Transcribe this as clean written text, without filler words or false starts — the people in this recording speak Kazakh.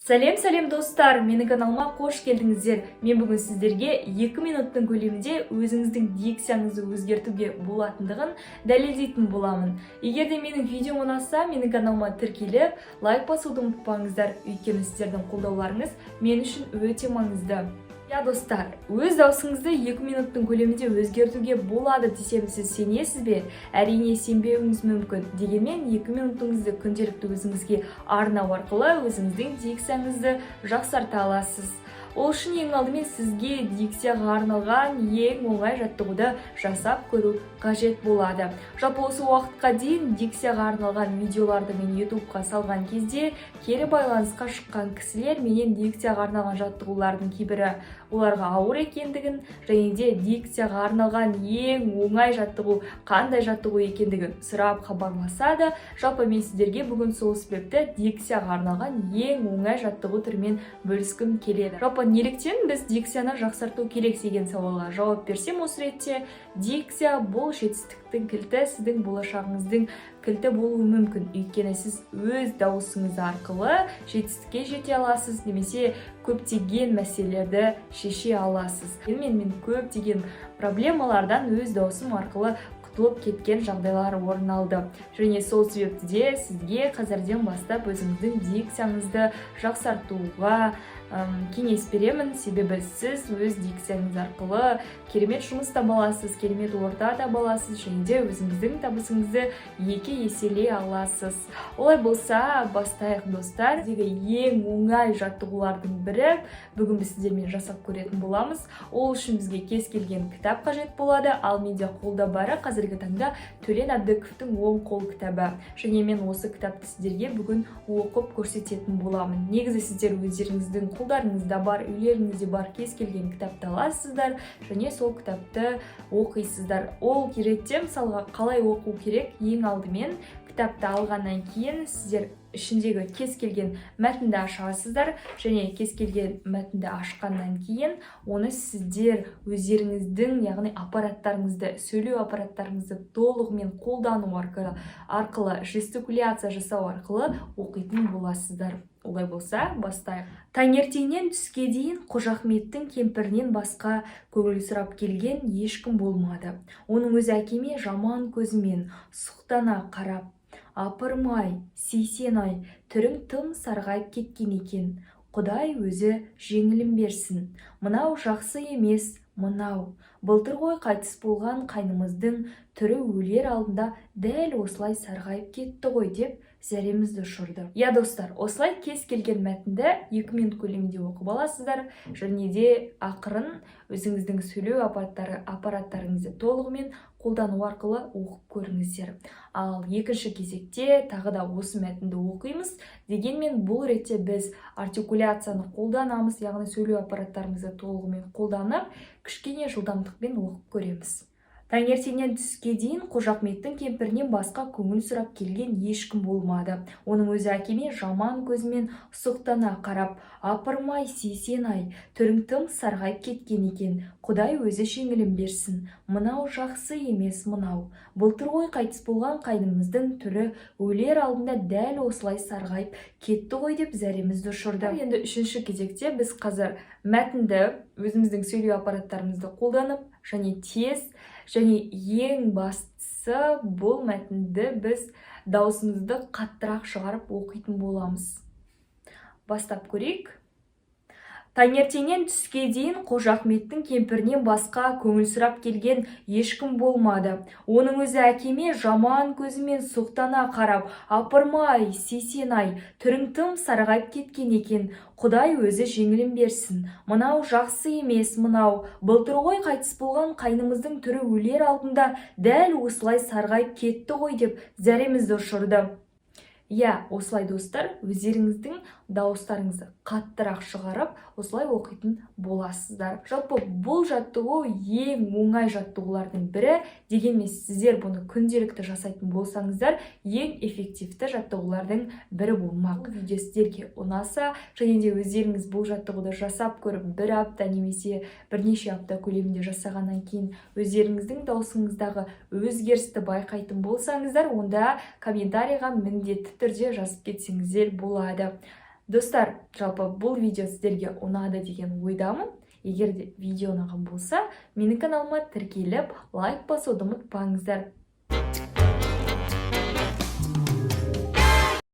Сәлем, сәлем, достар! Менің каналыма қош келдіңіздер. Мен бүгін сіздерге 2 минуттың көлемінде өзіңіздің дикцияңызды өзгертуге болатындығын дәлелдейтін боламын. Егер де менің видеом ұнаса, менің каналыма тіркеліп, лайк басуды ұмытпаңыздар, өйткені сіздердің қолдауларыңыз мен үшін өте маңызды. Иә, достар, өз даусыңызды 2 минуттың көлемінде өзгертуге болады десем, сіз сенесіз бе? Әрине, сенбеуіңіз мүмкін. Дегенмен 2 минутыңызды күнделікті өзіңізге арнау арқылы өзіңіздің дикцияңызды жақсарта аласыз. Ол үшін ең алдымен сізге дикцияға арналған ең оңай жаттығуды жасап көру қажет болады. Жалпы, осы уақытқа дейін дикцияға арналған видеоларды мен Ютубқа салған кезде кері байланысқа шыққан кісілер менен дикцияға арналған жаттығулардың кейбірі оларға ауыр екендігін және де дикцияға арналған ең оңай жаттығу қандай жаттығу екендігін сұрап хабарласады. Жалпы, мен сіздерге бүгін сол себепті дикцияға арналған ең оңай жаттығу түрімен бөліскім келеді. Жалпы, неліктен біз дикцияны жақсарту керек деген сауалға жауап берсем, осы ретте дикция — бұл жетістіктің кілті, сіздің болашағыңыздың кілті болуы мүмкін. Өйткені сіз өз дауысыңыз арқылы жетістікке жете аласыз немесе көптеген мәселелерді шеше аласыз. Мен көптеген проблемалардан өз дауысым арқылы құтылып кеткен жағдайлар орын алды. Және сол себепті де сізге қазірден бастап өзіңіздің дикцияңызды жақсартуға кеңес беремін. Себебі сіз өз дикцияңыз арқылы керемет жұмыс таба аласыз, керемет орта таба аласыз және де өзіңіздің табысыңызды екі еселей аласыз. Олай болса, бастайық, достар. Біздегі ең оңай жаттығулардың бірі бүгін біз сіздермен жасап көретін боламыз. Ол үшін бізге кез келген кітап қажет болады. Ал менде қолда бары қазіргі таңда Төлен Әбдіковтің «Оң қол» кітабы және мен осы кітапты сіздерге бүгін оқып көрсететін боламын. Негізі, сіздер өздеріңіздің қолдарыңызда бар, үйлеріңізде бар кез келген кітапты аласыздар және сол кітапты оқисыздар. Ол ретте, мысалға, қалай оқу керек? Ең алдымен кітапты алғаннан кейін сіздер ішіндегі кез келген мәтінді ашасыздар және кез келген мәтінді ашқаннан кейін оны сіздер өздеріңіздің, яғни аппараттарыңызды, сөйлеу аппараттарыңызды толығымен қолдану арқылы, жестикуляция жасау арқылы оқитын боласыздар. Олай болса, бастайық. Таңертеңнен түске дейін Қожахметтің кемпірінен басқа көңіл сұрап келген ешкім болмады. Оның өзі әкеме жаман көзімен сұқтана қарап: «Апырмай, Сейсен-ай, түрің тым сарғайып кеткен екен. Құдай өзі жеңілін берсін. Мынау жақсы емес, мынау. Былтыр ғой қайтыс болған қайнымыздың түрі өлер алдында дәл осылай сарғайып кетті ғой», — деп зәремізді ұшырды. Иә, достар, осылай кез келген мәтінді 2 минут көлемінде оқып аласыздар және де ақырын өзіңіздің сөйлеу аппараттарыңызды толығымен қолдану арқылы оқып көріңіздер. Ал екінші кезекте тағы да осы мәтінді оқимыз. Дегенмен бұл ретте біз артикуляцияны қолданамыз, яғни сөйлеу аппараттарымызды толығымен қолданып, кішкене жылдамдықпен оқып көреміз. Таңертеңнен түске дейін Қожахметтің кемпірінен басқа көңіл сұрап келген ешкім болмады. Оның өзі әкеме жаман көзімен сұқтана қарап: «Апырмай, Сейсен-ай, түрің тым сарғайып кеткен екен. Құдай өзі жеңілін берсін. Мынау жақсы емес, мынау. Былтыр ғой қайтыс болған қайнымыздың түрі өлер алдында дәл осылай сарғайып кетті ғой», — деп зәремізді ұшырды. Енді үшінші кезекте біз қазір мәтінді өзіміздің сөйлеу аппараттарымызды қолданып және тез, және ең бастысы, бұл мәтінді біз даусымызды қаттырақ шығарып оқитын боламыз. Бастап көрейік. Таңертеңнен түске дейін Қожахметтің кемпірінен басқа көңіл сұрап келген ешкім болмады. Оның өзі әкеме жаман көзімен сұқтана қарап: «Апырмай, Сейсен-ай, түрің тым сарғайып кеткен екен. Құдай өзі жеңілін берсін. Мынау жақсы емес, мынау. Былтыр ғой қайтыс болған қайнымыздың түрі өлер алдында дәл осылай сарғайып кетті ғой», — деп зәремізді ұшырды. Иә, осылай, достар, өздеріңіздің дауыстарыңызды қаттырақ шығарып, осылай оқитын боласыздар. Жалпы, бұл жаттығу ең оңай жаттығулардың бірі. Дегенмен сіздер бұны күнделікті жасайтын болсаңыздар, ең эффективті жаттығулардың бірі болмақ. Видео сіздерге ұнаса және де өздеріңіз бұл жаттығуды жасап көріп, бір апта немесе бірнеше апта көлемінде жасағаннан кейін өздеріңіздің даусыңыздағы өзгерісті байқайтын болсаңыздар, онда комментарийға міндетті түрде жазып кетсеңіздер болады. Достар, жалпы бұл видео сіздерге ұнады деген ойдамын. Егер де видео ұнаған болса, менің каналыма тіркеліп, лайк басуды ұмытпаңыздар.